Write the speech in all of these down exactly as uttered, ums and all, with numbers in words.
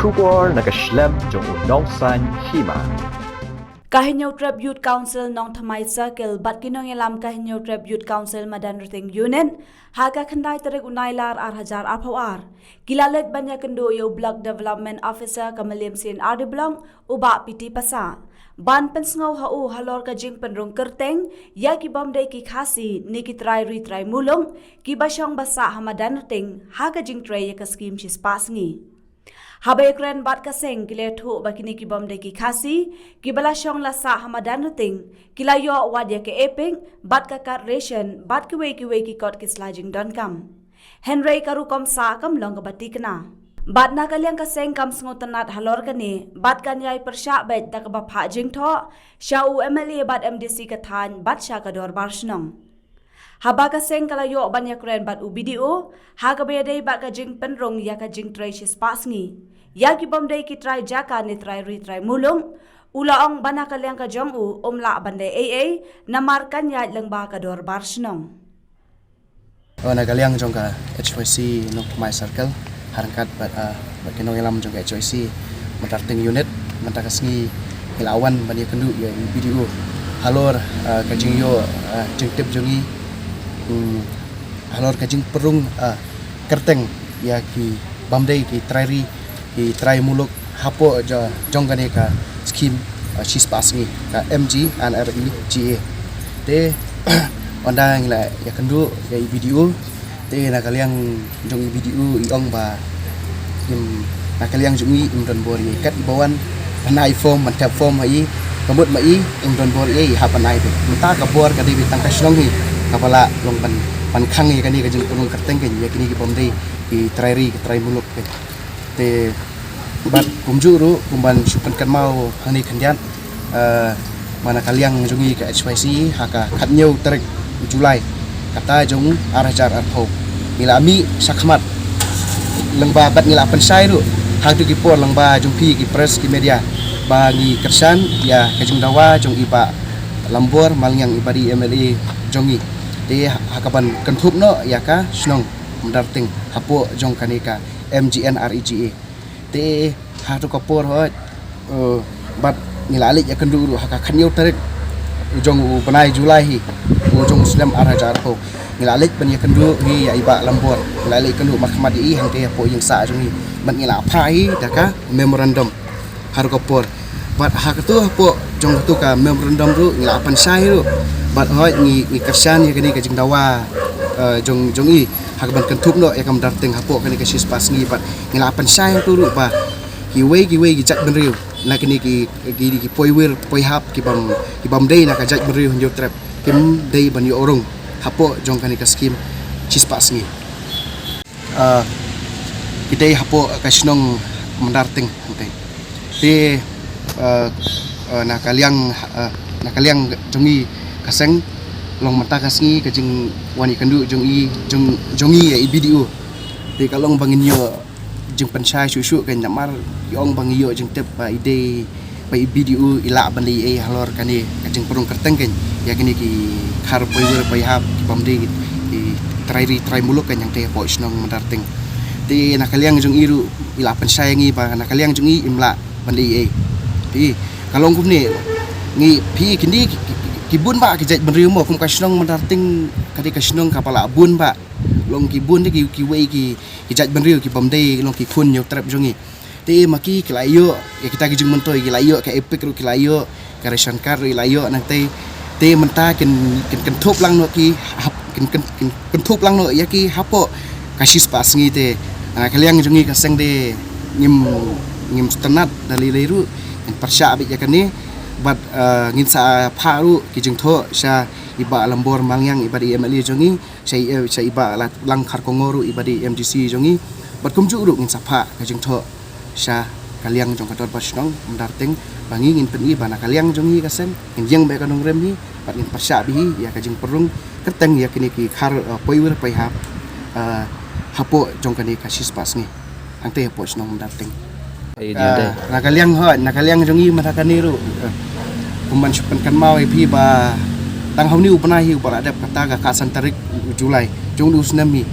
Khubor na ka shlem jong u Nongsaiñ Hima. Ka Hynñiewtrep Youth Council Nongthymmai Circle bad ki nongïalam ka Hynñiewtrep Youth Council Madanrting Unit ha ka khyndai tarik u Nailar ar hajar arphew ar ki la leit ban ïakynduh ïa u Block Development Officer ka Mylliem C&RD Block, u Bah P T Passah, ban pynsngew ha u halor ka jingpynrung kyrteng ïa ki bym dei ki Khasi ne ki trai ri trai muluk kiba shong ba sah ha Madanrting ha ka jingtrei ïa ka skhim shispah sngi. Haba ïakren bad ka seng, ki la ïathuh ba kine ki bym dei ki Khasi kiba la shong la sah ha Madanrting ki la ïoh wat ïa ka EPIC bad ka card ration bad kiwei kiwei ki kot ki sla jingdonkam. Hynrei ka rukom sah kam long kaba thikna. Bad na ka liang ka seng kam sngewtynnad halor kane bad kan ïai pyrshah beit da kaba phah jingthoh sha u MLA bad MDC ka thaiñ bad sha ka dorbar shnong. Haba ka seng ka la ïoh ban ïakren bad u BDO ha kaba ïadei bad ka jingpynrung ïa ka jingtrei shispah sngi ïa ki bym dei ki trai jaka ne trai ri trai muluk, u la ong ba na ka liang ka jong u um lah ban leh ei ei namar kan ïaid lyngba ka dorbar shnong. Oh, na ka liang jong ka HYC Nongthymmai Circle, ha ryngkat bad, ah, bad ki nongïalam jong ka HYC Madanrting Unit, mynta ka sngi ngi la wan ban ïakynduh ïa i BDO halor, ah, ka jingïoh, ah, jingtip jong i, hmm, halor ka jingpynrung, ah, kyrteng ïa ki bym dei ki trai ri ki trai muluk hapoh jo-, jong kane ka skhim, uh, shispah sngi ka MGNREGA. Te ynda ngi la ïakynduh ïa i BDO, te na ka liang jong i BDO i ong ba im, na ka liang jong i im don bor ïa i kat i ba wan ban ai form, ban thep form ha i, ka mut ma i im don bor ïa i hap ban ai beit. Mynta ka bor ka dei beit tang ka shnong hi kaba lah long ban, ban khang ïa kane ka jingpynrung kyrteng kane ïa kine ki bym dei ki trai ri ki trai muluk. Te bad kumjuh ruh kum ban shu pynkynmaw hangne khyndiat, eh, ba na ka liang jong i ka HYC ha ka khathynñiew tarik July kata jong ar hajar arphew ngi la mih shakhmat lyngba bad ngi la pynshai ruh ha kito ki por lyngba jong phi ki press ki media ba ngi kyrshan ïa ka jingdawa jong i Bah Lambor Malngiang i ba dei MLA jong i. Te ha ka ban kynthup noh ïa ka shnong Madanrting hapoh jong kane ka MGNREGA. Te ha tu ka por hoi, eh, bad ngi la leit ïakynduh ruh ha ka khathynñiew tarik u jong u bnai July hi u jong u snem ar hajar arphew. Ngi la leit ban ïakynduh hi ïa i Bah Lambor. Ngi la leit kynduh markhmat ïa i hangtei hapoh ïing sah jong i. Bad ngi la phah hi da ka memorandum ha tu ka por. Bad ha katu hapoh jong katu ka memorandum ruh ngi la pynshai ruh. Bad hoi ngi, ngi kyrshan ïa kane ka jingdawa, eh, jong, jong i ha ka ban kynthup noh ïa ka Madanrting hapoh kane ka shispah sngi bad ngi la pynshai ruh ba kiwei kiwei ki jaitbynriew na kine ki, ki, ki poiwir poihap ki bym, ki bym dei na ka jaitbynriew Hynñiewtrep kim dei ban ïoh rung hapoh jong kane ka skhim shispah sngi. Ah, ki dei hapoh ka shnong Madanrting hangtei. Te, ah, ah, na ka liang, ah, na ka liang jong i ka seng long mynta ka sngi ka jingwan ïakynduh jong i, jong, jong i ïa i BDO. Te ka long ba ngin ïoh jingpynshai shuh shuh ka namar i ong ba ngi ïoh jingtip ba i dei ba i BDO i lah ban leh ei halor kane ka jingpynrung kyrteng kane ïa kine ki khar poiwir poihap ki bym dei ki trai ri trai muluk kane hangtei hapoh shnong Madanrting. Te na ka liang jong i ruh i la pynshai ïa ngi ba na ka liang jong i im lah ban leh ei. Te ka long kumne ngi phi kine ki, ki, ki bun ba ki jaitbynriew mo kum ka shnong Madanrting ka dei ka shnong kaba la bun ba long ki bun de ki, kiwei ki, ki jaitbynriew ki bym dei long ki khun Hynñiewtrep jong i. Te ma ki ki la ïoh ïa kita ki jingmyntoi, ki la ïoh ka EPIC ruh ki la ïoh, ka ration card ruh ki la ïoh nangtei. Te mynta kin, kin, kin kynthup lang noh ki hap, kin, kin, kin, kin kynthup lang noh ïa ki hapoh ka shispah sngi te. Ah, ka liang jong i ka seng de ngim, ngim sngewtynnad da lei lei ruh ngin pyrshah beit ïa kane bad, ah, ngin sa phah ruh ki jingthoh sha i Bah Lambor Malngiang i ba dei MLA jong i. Sha i, eh, sha i Bah Langkhar Kongor ruh i ba dei MDC jong i. Bad kumjuh ruh ngin sa phah ka jingthoh sha ka liang jong ka dorbar shnong Madanrting ba ngi ngin pyni ba na ka liang jong i ka seng ngin ïeng beit ka nongrim hi bad ngin pyrshah beit hi ïa ka jingpynrung kyrteng ïa kine ki khar, eh, poiwir poihap, eh, hapoh jong kane ka shispah sngi. Hangtei hapoh shnong Madanrting. Ai, di Ah, dei. Na ka liang hoi, na ka liang jong i mynta kane ruh. Ah, kum ban shu pynkynmaw ïa phi ba tang ha une u bnai hi uba la dep kata ka khatsan tarik u July jong une u snem hi.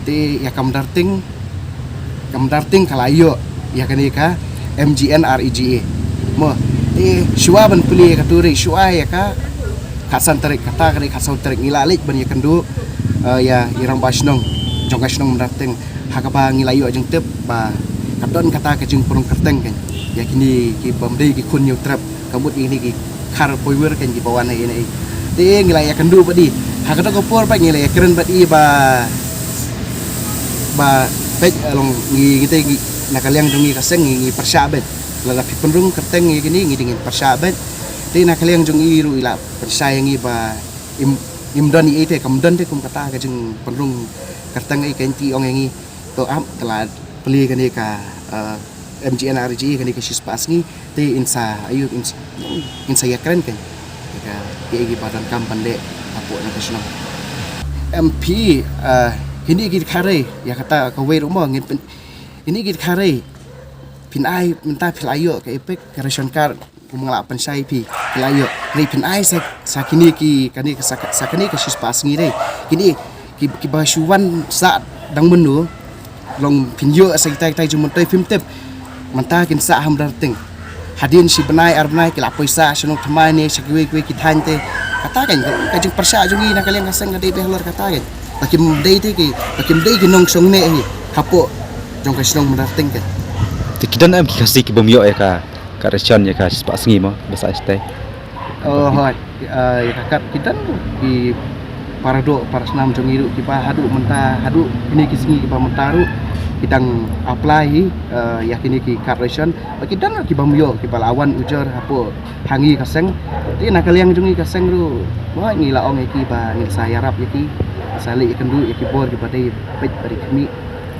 Te ïa ka Madanrting, ka Madanrting ka la ïoh ïa kane ka M G N R E G A. Mo, te shuwa ban plie ïa katu re, shuwa ïa ka khatsan tarik, kata ka dei khatsaw tarik, ngi la leit ban ïakynduh, eh, ïa i rangbah shnong jong ka shnong Mynrateng, ha kaba ngi la ïoh jingtip ba ka don kata ka jingpynrung kyrteng kan ïa kine ki bym dei ki khun Hynñiewtrep, ka mut ïa kine ki khar poiwir kan kiba wan ha ïa i. Te ngi la ïakynduh bad i, ha kato ka por pat ngi la ïakren bad i ba, ba peit, eh, long ngi, ngi te ngi, na ka liang jong ngi ka seng ngi, ngi pyrshah beit. Lada phi pynrung kyrteng ïa kine, ngi dei ngin pyrshah beit. Te na ka liang jong i ruh i la pyrshah ïa ngi ba im, im don ei ei te, kam don te kum kata ka jingpynrung kyrteng ei, kan te i ong ïa ngi, to ap, te la plie kane ka, eh, M G N R E G A kane ka shispah sngi, te in sa, ayu, in sa, in sa ïakren kan ïa ka, ïa kiba donkam ban leh hapoh na ka shnong. Em phi, eh, kine ki khare, ïa kata kawei ruh mo, ngin pyn, kine ki khare phin ai, mynta phi la ïoh ka EPIC, ka ration card, kum nga la pynshai phi, phi la ïoh. Hynrei phin ai sa, sa kine ki, kane, sa, sa kane ka shispah sngi re. Kine ki, kiba shu wan sah dang mynno, long phin ïoh sa kitai kitai jingmyntoi phim tip. Mynta kin sah ha Mynrateng, hadien shi bnai ar bnai ki la poi sah sha Nongthymmai ne sha kiwei kiwei ki thaiñ te. Kata kan ka jingpyrshah jong ngi na ka liang ka seng ka dei beh halor kata kan. Ba kim dei te ki, ba kim dei ki nongshong neh hi hapoh jong ka shnong Mynrateng kan. Te ki don em ki Khasi ki bym ïoh ïa ka, ka ration ïa ka shispah sngi mo, ba sa stai? Oh hooid, eh, ïa ka kad ki don ki para doh para snam jong ngi ruh kiba haduh mynta, haduh kine ki sngi kiba mynta ruh ki dang apply hi, eh, ïa kine ki card ration. Ba ki don ruh ki bym ïoh, kiba la wan ujor hapoh ha ngi ka seng. Te na ka liang jong ngi ka seng ruh, ba ngi la ong ïa ki ba ngin sa ïarap ïa ki, sa leit ïakynduh ïa ki bor kiba dei peit ba dei khmih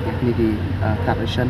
ïa kine ki, eh, card ration.